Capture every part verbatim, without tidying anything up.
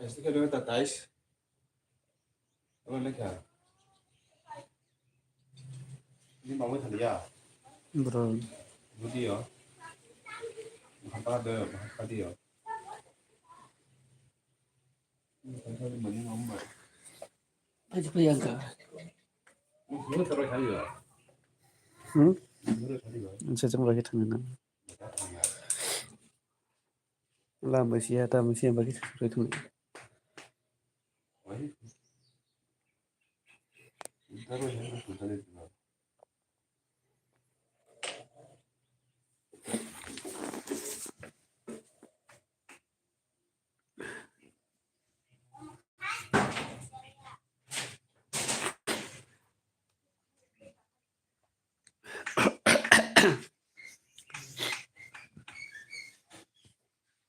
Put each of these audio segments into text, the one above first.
Tais khe ta tais. Abo lekha. Ni mangwi thaliya. Bro. Budiyo. Hapa de, hapa diyo. Aji payangka. Hmm? Sejong lagi thangna. Lama sia, tamo sia bagi thangna.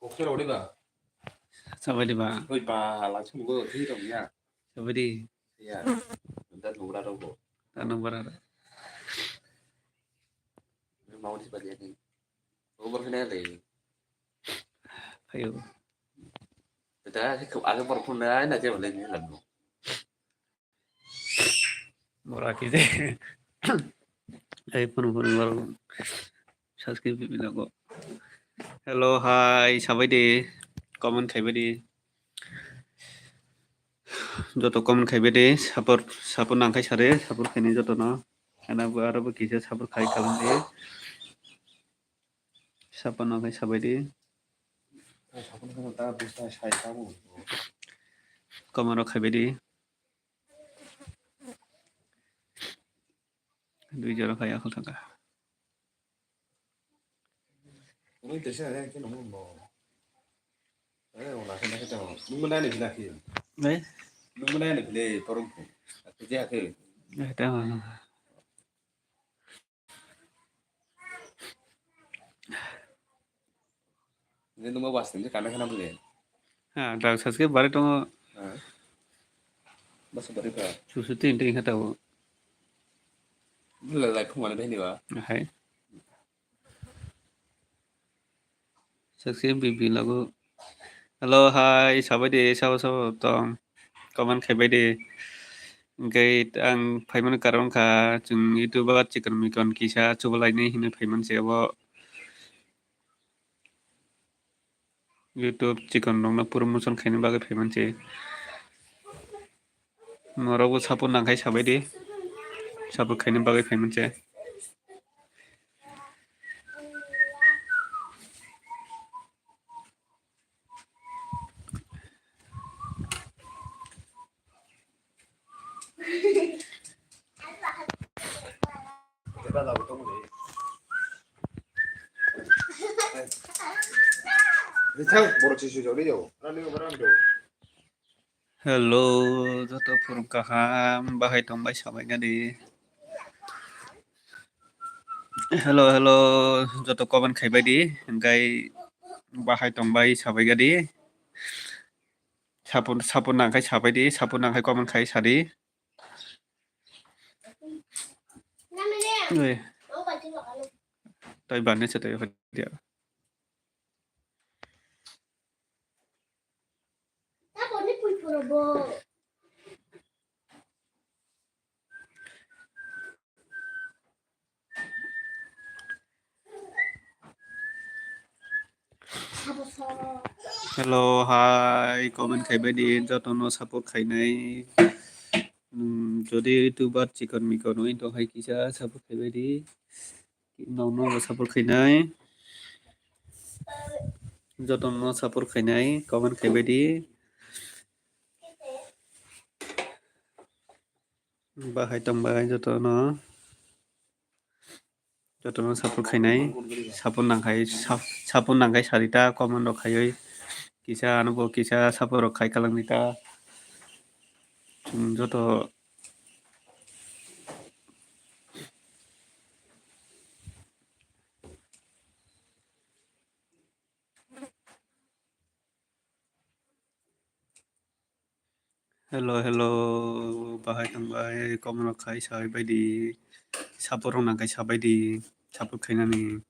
Kokse rodi ba. Sabai di ba. Oi ba, langsung go thi rong ya. Sabai di. Ya. Dan nubra rong go. Dan nubra. Mau di sebagai ni. Over kena le. Ayo. Kita aku baru pun na na je boleh ni lalu. Mora kije. Ai phone phone maro. Subscribe bilago. Hello, hi, sabai de. Comment khaibai de. Joto comment khaibai de. Support, support nangkhai sare, support khaini joto no. Ana bo aro bo kisa support khai kalam de. Support nangkhai sabai de. Comment rok khaibai de. Dui jora khai akhol thangkha. Oi, tesa, eh, khe nongmo. Eh, wala khe nakhe tamo. Nungmo nai ni bila khe. Eh? Nungmo nai ni bila porong khe. Aku je akhe. Eh, tamo. Ini nungmo was ni kana kana bule. Ha, dag saske bare tongo. Ha. Bas bare ka. Susu tin tin kata wo. Bula lai phung mana dai ni ba. Hai. Saksi M P P lagu. Hello, hi, sabai de, sabo sabo tong. Comment khaibai de. Hingke ang phaimani karon kha, chwng YouTube o chikon mikon kisa chubalaini hinwi phaiman se abo. YouTube chikon rokno promotion khaina bagwi phaiman se. Norokbo support nangkhai sabai di. Support khaina bagwi phaiman se. Hello, joto phurung kaham, bahai tongbai sabai gadi. Hello, hello, joto comment khaibai di, hingkai bahai tongbai sabai gadi. Support, support nangkhai sabai di, support nangkhai comment khai sadi. Oi. Tai bani se tai dia. Hello, hi, comment khaibai di, jotono support khainai. Hmm, jodi YouTuber chikon mikon wngwi tong hai kisa support khaibai di. Nokno bo support khainai. Jotono support khainai, comment khaibai di. Bahai tongbai jotono. Jotono support khainai, support nangkhai, sap-, support nangkhai sarita comment rok khaiwi kisa ano bo kisa support rok khai kalang nita. Chwng joto Hello, hello, bahai tongbai, comment rok khai sabai di, support rok nangkhai sabai di, support khainani.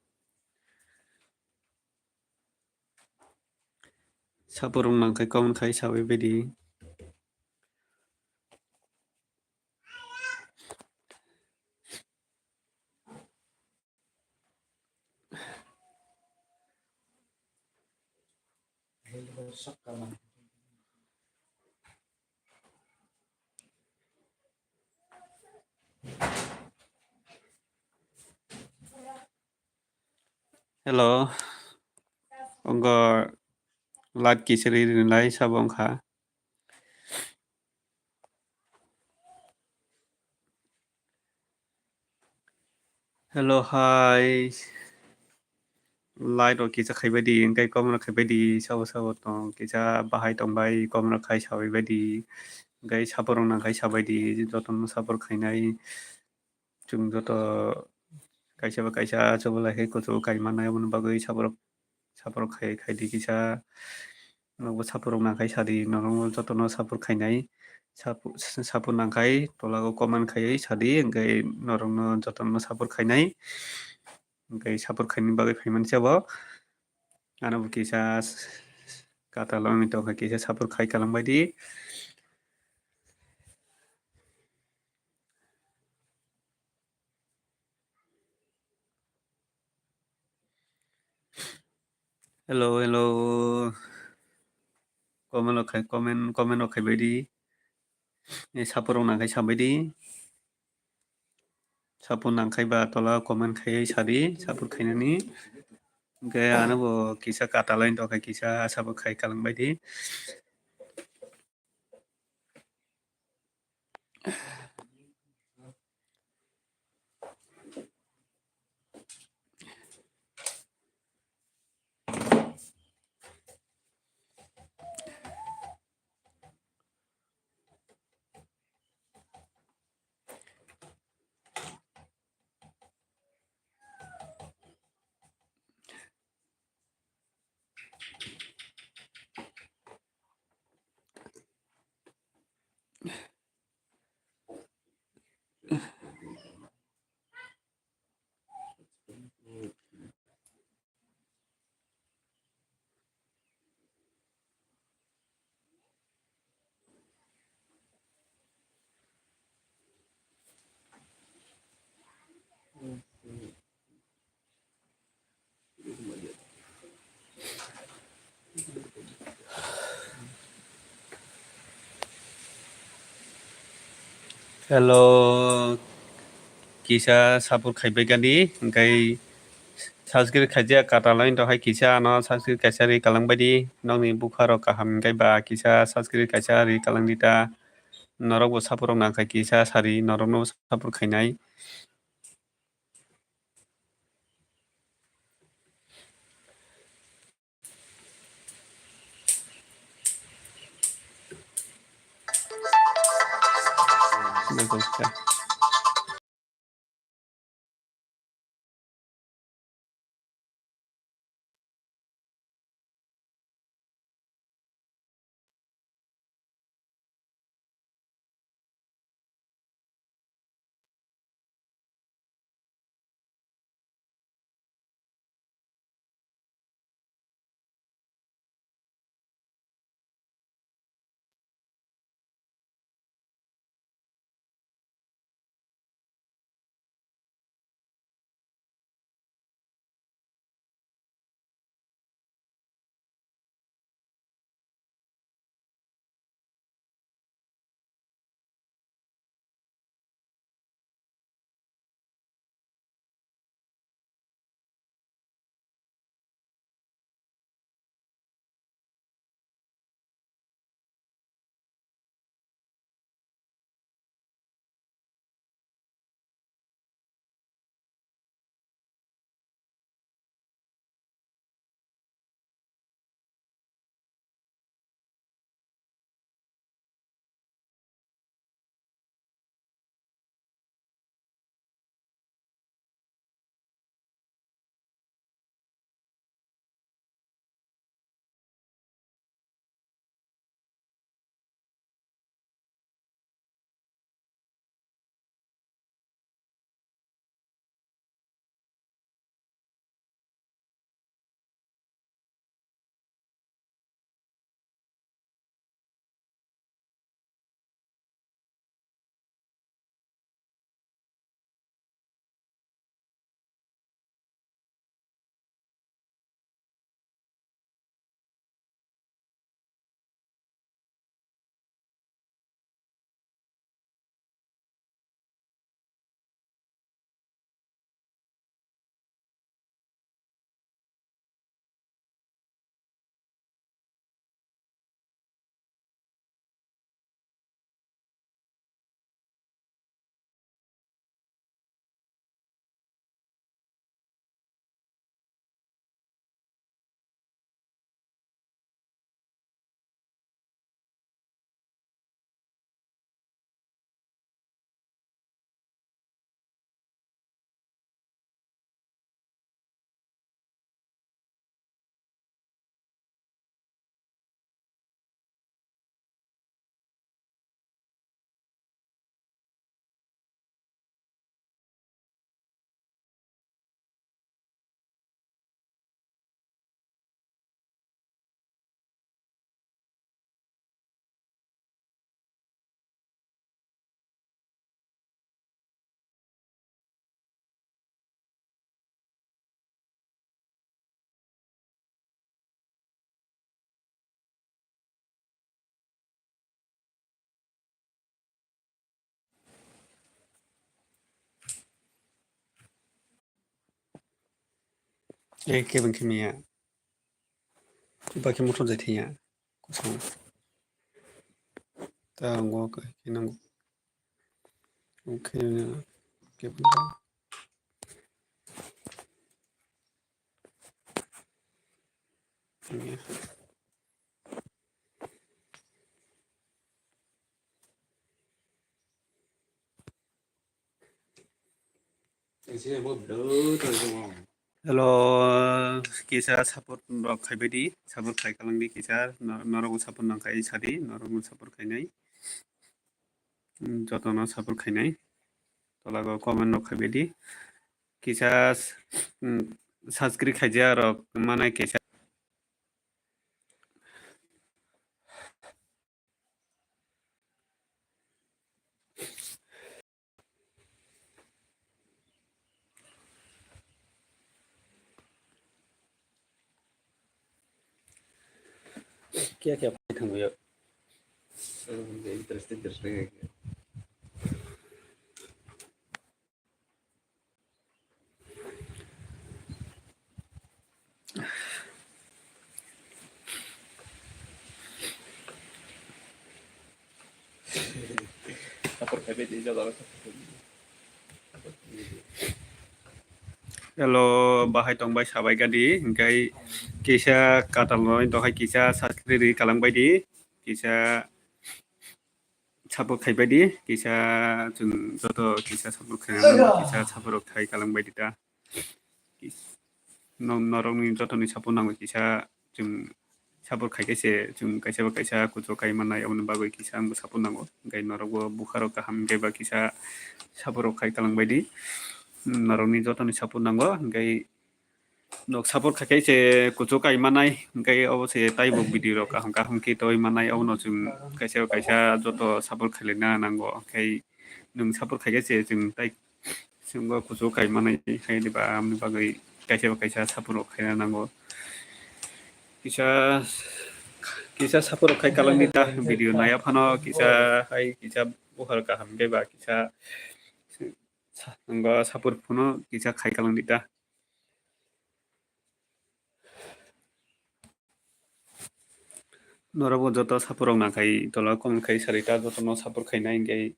Saporok nangkhai comment khai sawi baidi. Hello. Ongo light kisa ri rinai sabo wngkha. Hello, hi. Light rok kisa khaibai di, hwnkhe comment rok khaibai di, sabo sabo tong kisa bahai tongbai, comment rok khai sabai bai di, hwnkhe saporok nangkhai sabai di, jotono sapor khainai. Chwng joto kaisa ba kaisa chubalai khe kuchugo kai mannai, aboni bagwi saporok, saporok khai, khai di kisa. Nokbo saporok nangkhai sadi, norokno jotono sapor khainai. Sapo-, sapo nangkhai tolago comment khaiwi sadi, hwnkhe norokno jotono sapor khainai. Hwnkhe sapor khaini bagwi phaimani se bo. Ano bo kisa s-, s-, katal wngwi tongkha, kisa sapor khai kalang bai di. Hello, hello. Comment rok khai, comment, comment rok khaibai di. Eh, saporok nangkhai sabai di. Sapo nangkhai ba tola comment khaiwi sadi, sapo khainani. Hwnkhe ano bo kisa katalai tongkha, kisa sapo khai kalang bai di. Hello, kisa sapo khaibai gani, hwnkhe subscribe khaijak katalai to hai kisa ano subscribe kaisa ri kalang bai di, nokni bukha rok kaham hwnkhe ba kisa subscribe kaisa ri kalang di ta, norok bo sapo rok nangkha kisa sari norok no sapo khainai. Eh, kebeng khe maya. Ba khe mothor jai thaya. Kosong. Ta ang o khe nango. Okay, kebeng. Hello, kisa support rok khaibai di, support khai kalang di kisa, no-, norok support nang khai sadi, norok support khainai. Mm, jotono support khainai. Tolago comment rok khaibai di. Kisa, mm, subscribe khaijak rok manai kisa. Kya kya phai thangwi yo. Interesting, interesting. Hello, bahai tongbai sabai gadi, hingkai kisa katal noi dohai kisa sakri ri kalang bai di, kisa support khai bai di, kisa chwng joto kisa support khai, kisa support rok khai kalang bai di ta. Kis-, no-, norokni jotoni support nango kisa chwng support khai khe se chwng kaisa ba kaisa kuchuk kai mannai, aboni bagwi kisa angbo support nango. Hingkai norokbo bukharok kaham hingkai ba kisa support rok khai kalang bai di. Norokni jotoni support nango, hingkai nok support khai khe se kuchuk kai mannai, hingkai obo se taibo video rok kaham kaham khe toi mannai, obono chwng kaisa ba kaisa joto support khailai na nango. Hingkai nwng support khai khe se chwng tai Chwngbo kuchuk kai manai hai diba, amni bagwi kaisa ba kaisa support rok khaina nango. Kisa, kisa support rok khai kalang di ta, video naya phano kisa hai kisa bukhar kaham khe ba kisa sa-, nangba support phano kisa khai kalang di ta. Norokbo joto support rok nang khai tola comment khai sari ta, jotono support khainai hingkhe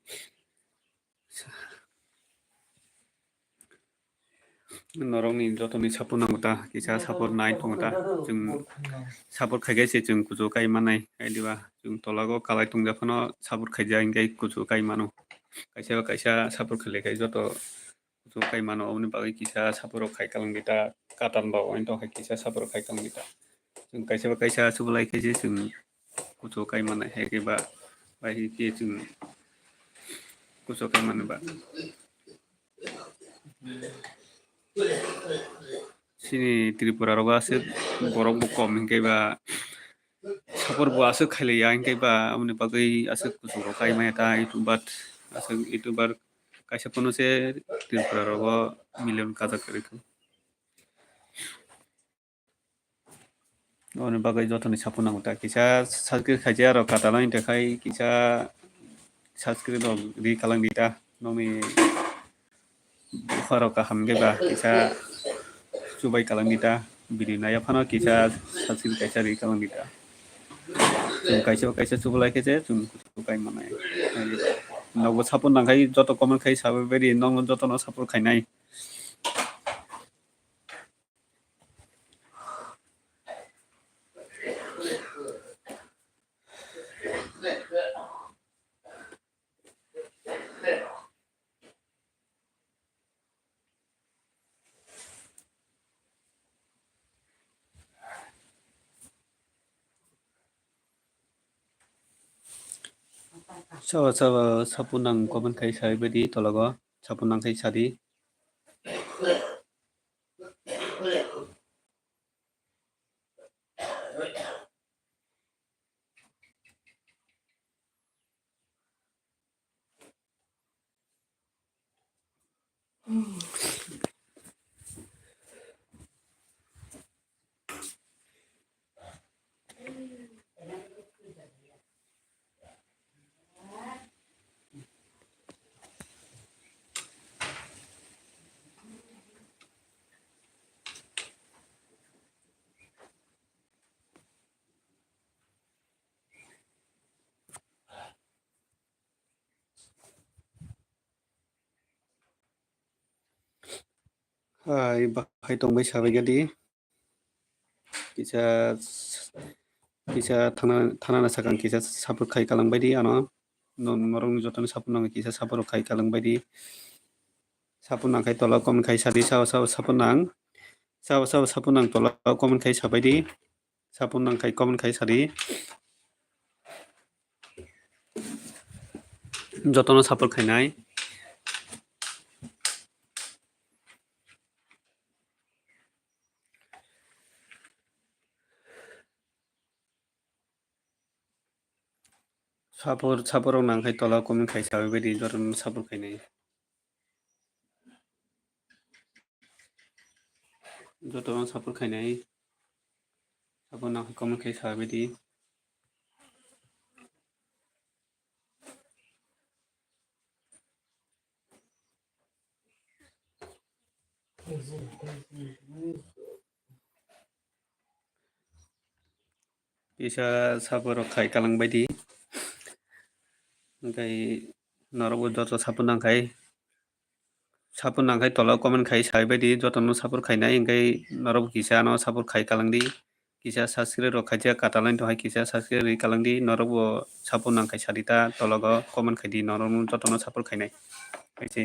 norokni jotoni support nango ta, kisa support nai tongo ta, chwng support khai khe se chwng kuchuk kai manai, hai diba chwng tola o kalai tongja phano support khaijak hingkhe kuchuk kai mano, kaisa ba kaisa support khailai khai joto kuchuk kai mano, oboni bagwi kisa support rok khai kalang di ta, katal rok wngtong hai kisa support rok khai kalang di ta. Chwng kaisa ba kaisa sublai khe se chwng kuchuk kai manai hai khe ba, bai khe chwng kuchuk kai manai ba. Chini Tripura rogo aswk borok bo kom hinkhe ba, support bo aswk khailaiya hinkhe ba, aboni bagwi aswk kuchuk rok kai maya ta, YouTuber aswk YouTuber kaisa phano se Tripura rogo million kajak kwrwi kho. Aboni bagwi jotoni support nango ta, kisa subscribe khaijak rok katal wngtongkha, kisa subscribe rok ri kalang di ta, nokni bupha rok kaham khe ba kisa chubai kalang di ta, video naya phano kisa subscribe kaisa ri kalang di ta. Chwng kaisa kaisa chubalai khe se chwng chubai manai. Nokbo support nang khai joto comment khai sabai bai di, nokno jotono support khainai. Sabo sabo support nang comment khai sabai di tologo, support nang khai sadi. Hai, bahai tongbai sabai gadi. Kisa, kisa thana, thana na sakang kisa support khai kalang baidi ano. No, norok ni joto no support nang kisa support khai kalang baidi. Support nang khai tola comment khai sadi sao sao support nang. Sao sao support nang tola comment khai sabaidi. Support nang khai comment khai sadi. Joto no support khainai. Support, support rok nang khai tola comment khai sabai baidi joto no support khainai. Joto no support khainai. Support nang khai comment khai sabai baidi. Kisa support rok khai kalang baidi. Hingkai norok bo joto support nang khai. Support nang khai tola comment khai sai baidi joto no support khainai hingkai norok bo kisa no support khai kalang di. Kisa subscribe rok khaijak katalai to hai kisa subscribe ri kalang di norok bo support nang khai sadi ta tola go comment khai di norok no joto no support khainai. Hai se.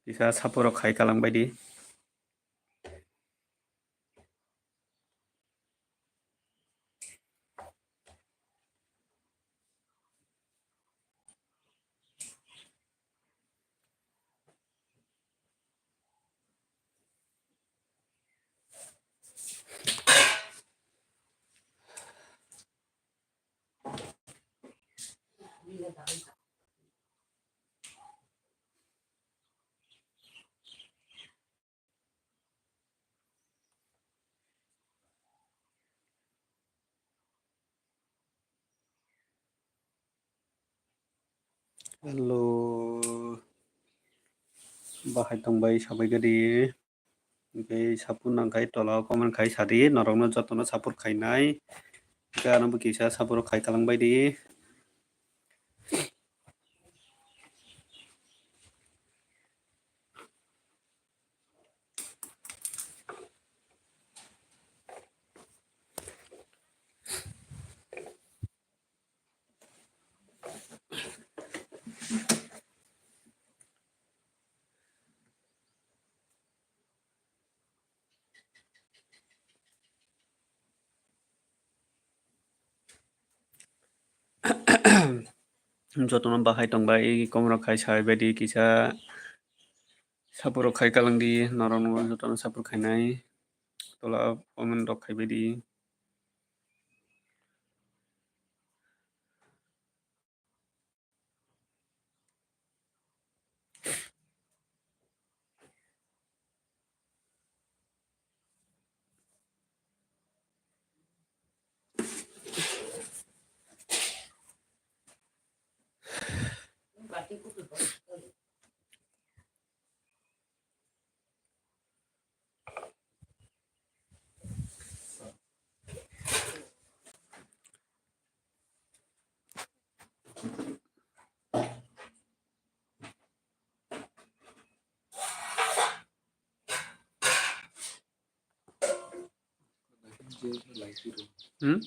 Kisa support rok khai kalang baidi. Hello. Bahai tongbai sabai gadi. Hingke support nang khai tola o comment khai sadi norok no joto no support khainai. Hingke ano bo kisa support rok khai kalang baidi. Jotono bahai tongbai, komorok khai sai baidi kisa support rok khai kalang di, norok no jotono support khainai, tola comment rok khai baidi. Hmm?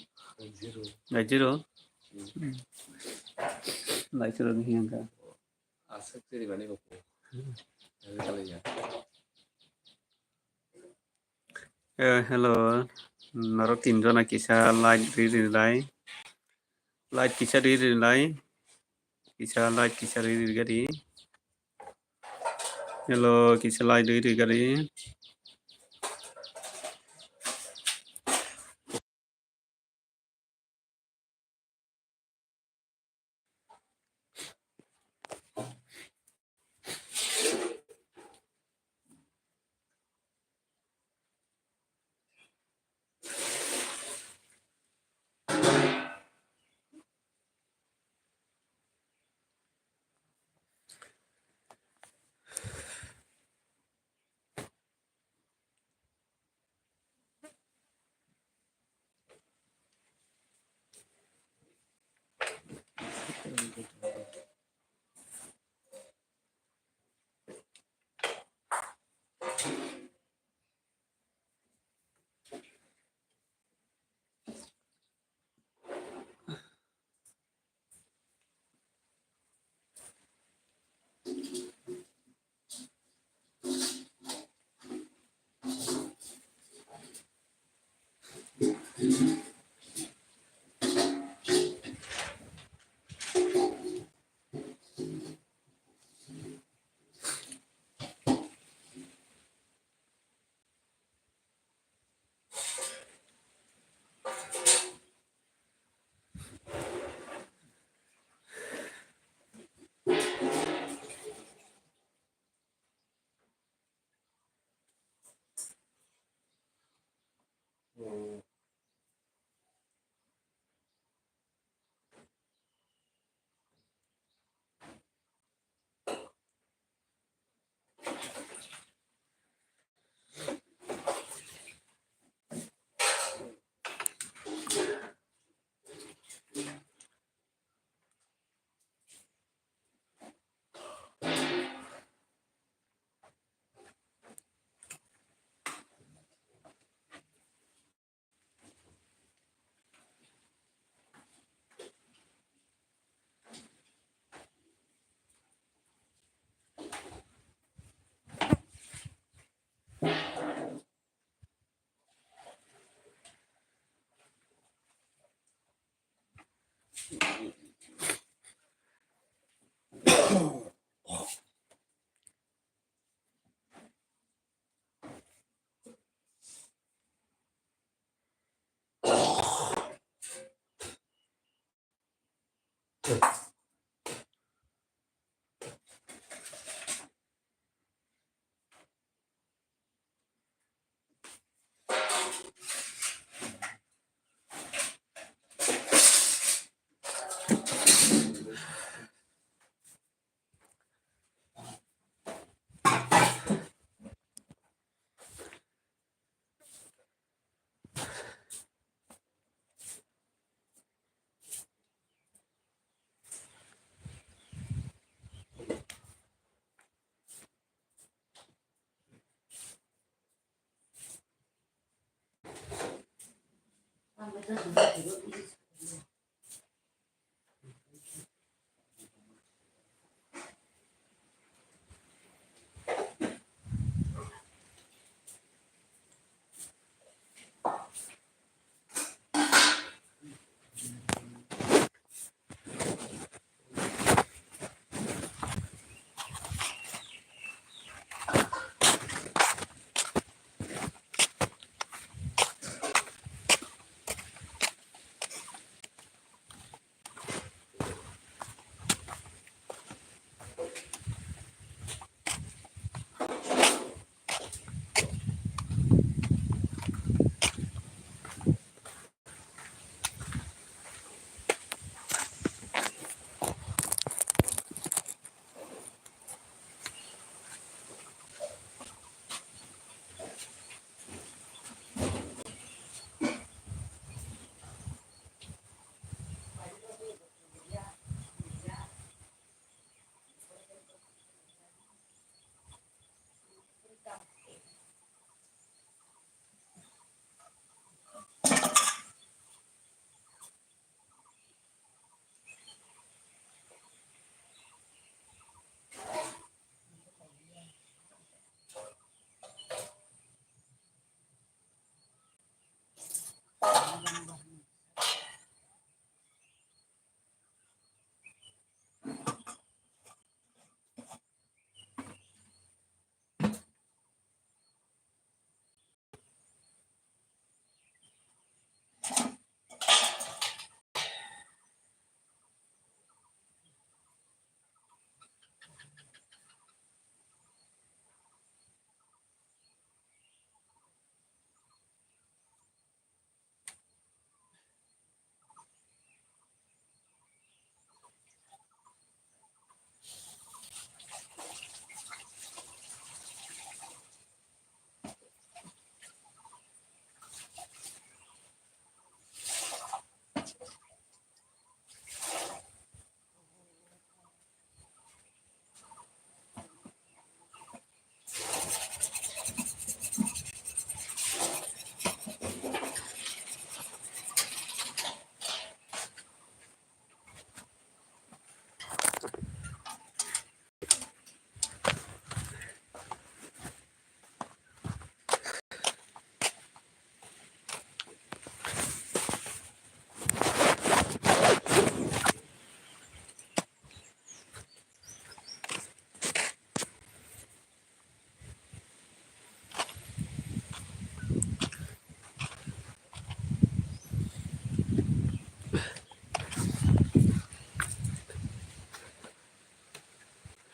Nine zero? Hmm. Nine zero ni hiyang ka. Eh, hello. Norok tin jona kisa like ri ri lai. Like kisa ri ri lai. Kisa like kisa ri ri gari. Hello, kisa like ri ri gari.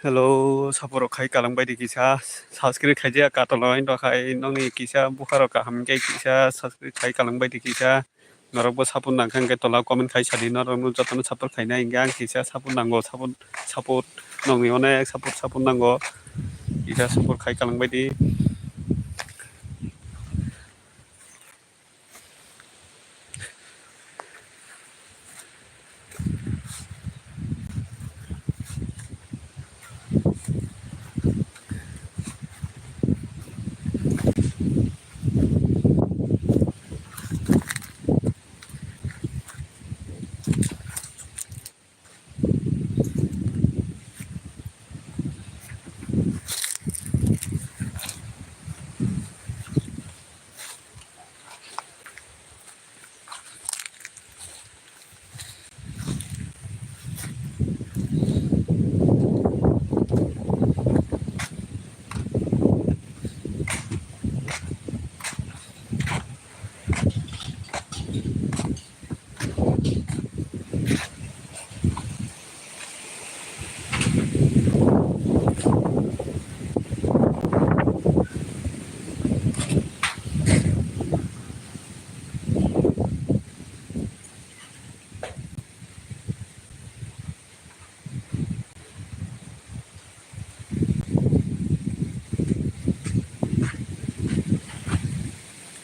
Hello, saporok khai kalang bai di kisa, subscribe khaijak katolo, aino khai nokni kisa bukharok kaham khe kisa subscribe khai kalang bai di kisa, norokbo support nangkha hwnkhe tola comment khai sadi, norokno jotono support khainai hwnkhe ang kisa support nango, support, support nokni onek support, support nango, kisa support khai kalang bai di.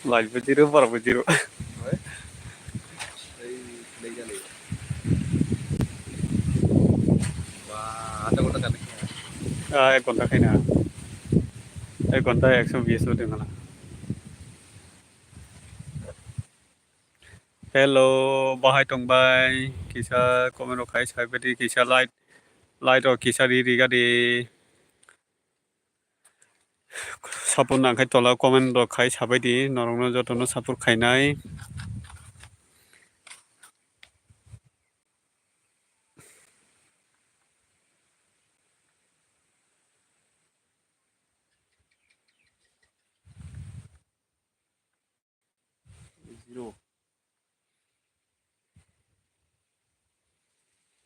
Light bo zero, borok bo zero. Oi. Ei, lei ja lei. Ba, adha ghonta gana khe. Ah, ek ghonta khaina. Ek ghonta ekso bis bo tongkha na. Hello, bahai tong bai? Kisa comment rok khai sai bai di, kisa like, like rok kisa ri ri ga di. Support nang khai tola comment rok khai sabai di, norok no joto no support khainai. Zero.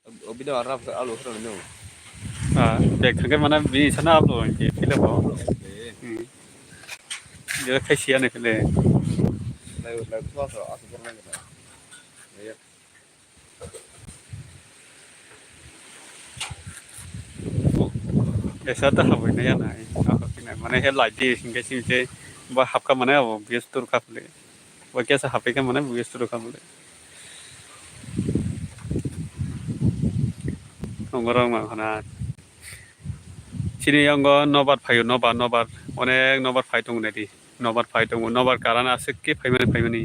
Ob-, obini arap alu khoro no. Ah, bek thangke mana bini sana alu ke pile bo. Eh. Hmm. Dia khai sia ne pile. Lai, lai, tua so, asu borna. Ya. Esa ta habwi na ya nai. Mane he light di singke singke ba hapka mane abo bias tur kha phle. Ba kesa hapai kha mane bias tur kha phle. Ongorong ma khana. Chini yango nobar phaio, nobar, nobar. Onek nobar phai tongo nai di. Nobar phai tongo, nobar karan aswk khe phaimani, phaimani.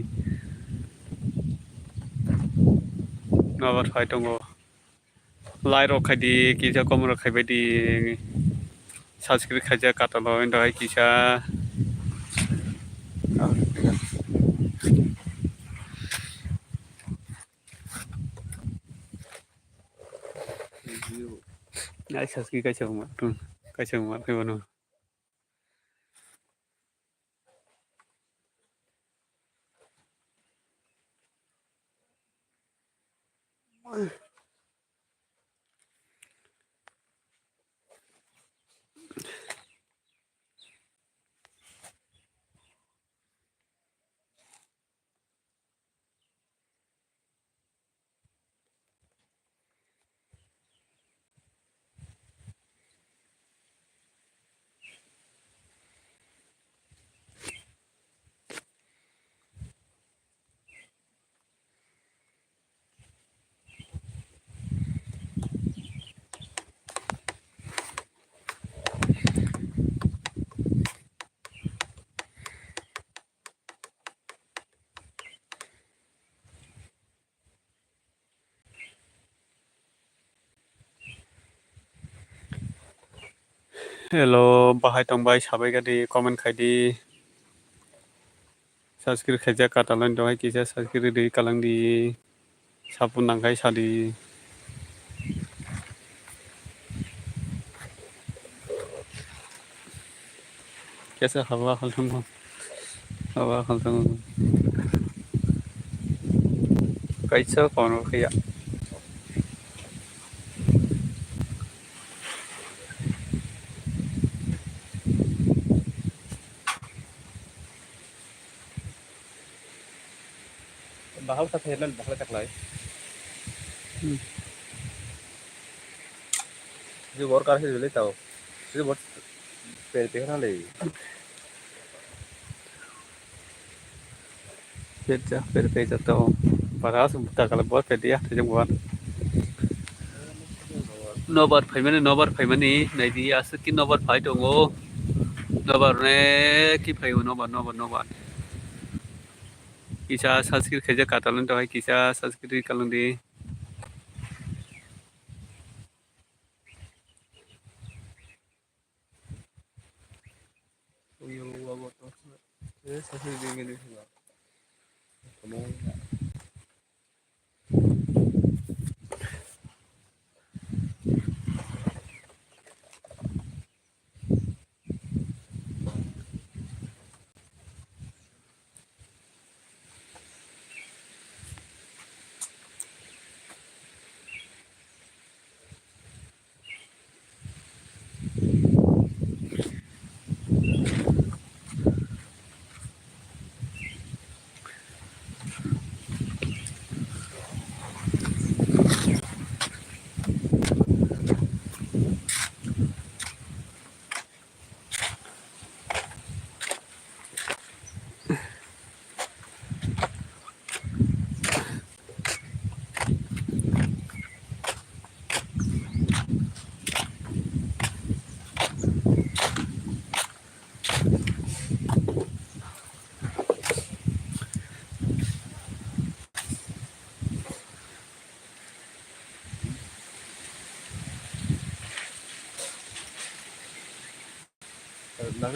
Nobar phai tongo. Like rok khai di, kisa comment rok khai bai di. Subscribe khaijak katalo, wng hai kisa. Ai subscribe kaisa wngma, kaisa wngma khai bono. Hello, bahai tong bai, sabai gadi comment khai di. Subscribe khaijak katalani dogoi kisa subscribe rwdi kalang di. Support nang khai sadi. Kesa haba haltongo. Haba haltongo. Kaisa kono khaya. Bahal sa thailand bahal taklai. Hmm. Je worker hai jole tao. Je bot per pe khana le. Pet ja, per pe ja to. Para sum ta kala bor pe dia, te jong bor. Nobar phaimani, nobar phaimani, naidi aswk ki nobar phai tongo. Nobar ne ki phaio, nobar, nobar, nobar. Kisa subscribe khaijak katalani dogoi, kisa subscribe kalang di.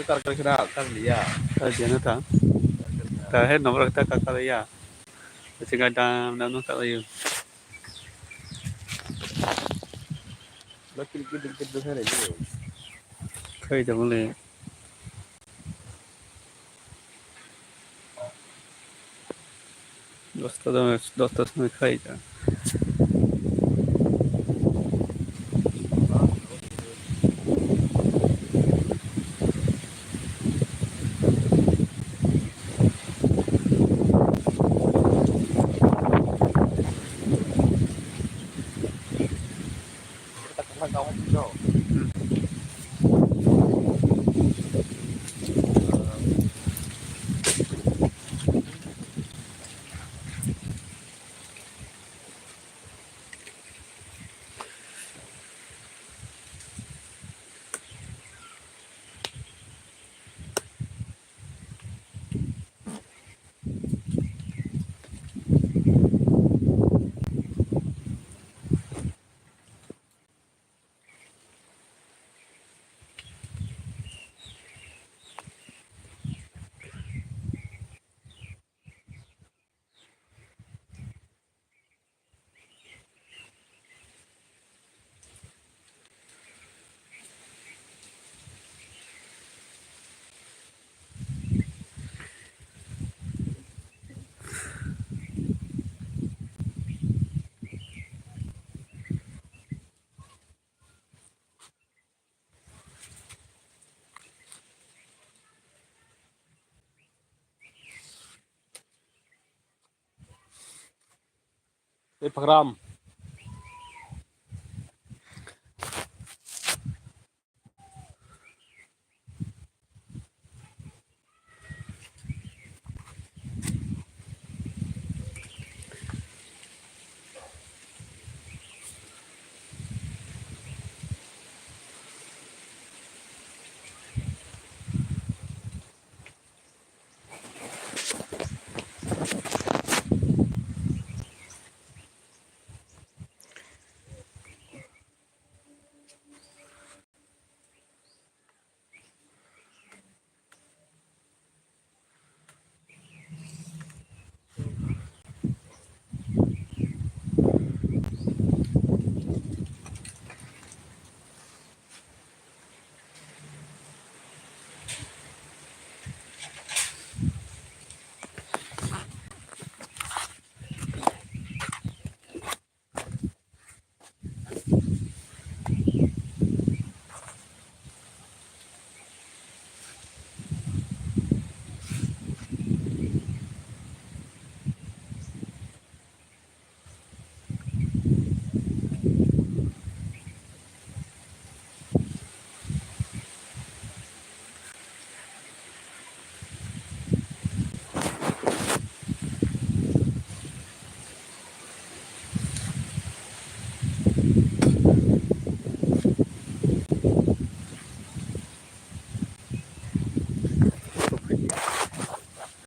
Kar kar kira kar liya. Kar liya na ta. Ta he nomor ta kar kar liya. Kasi ka dam dam no kar liya. Bakil kidin kidin sana ni. Khai jang le. Dosta da, dosta simi khai ta. Tei phagram.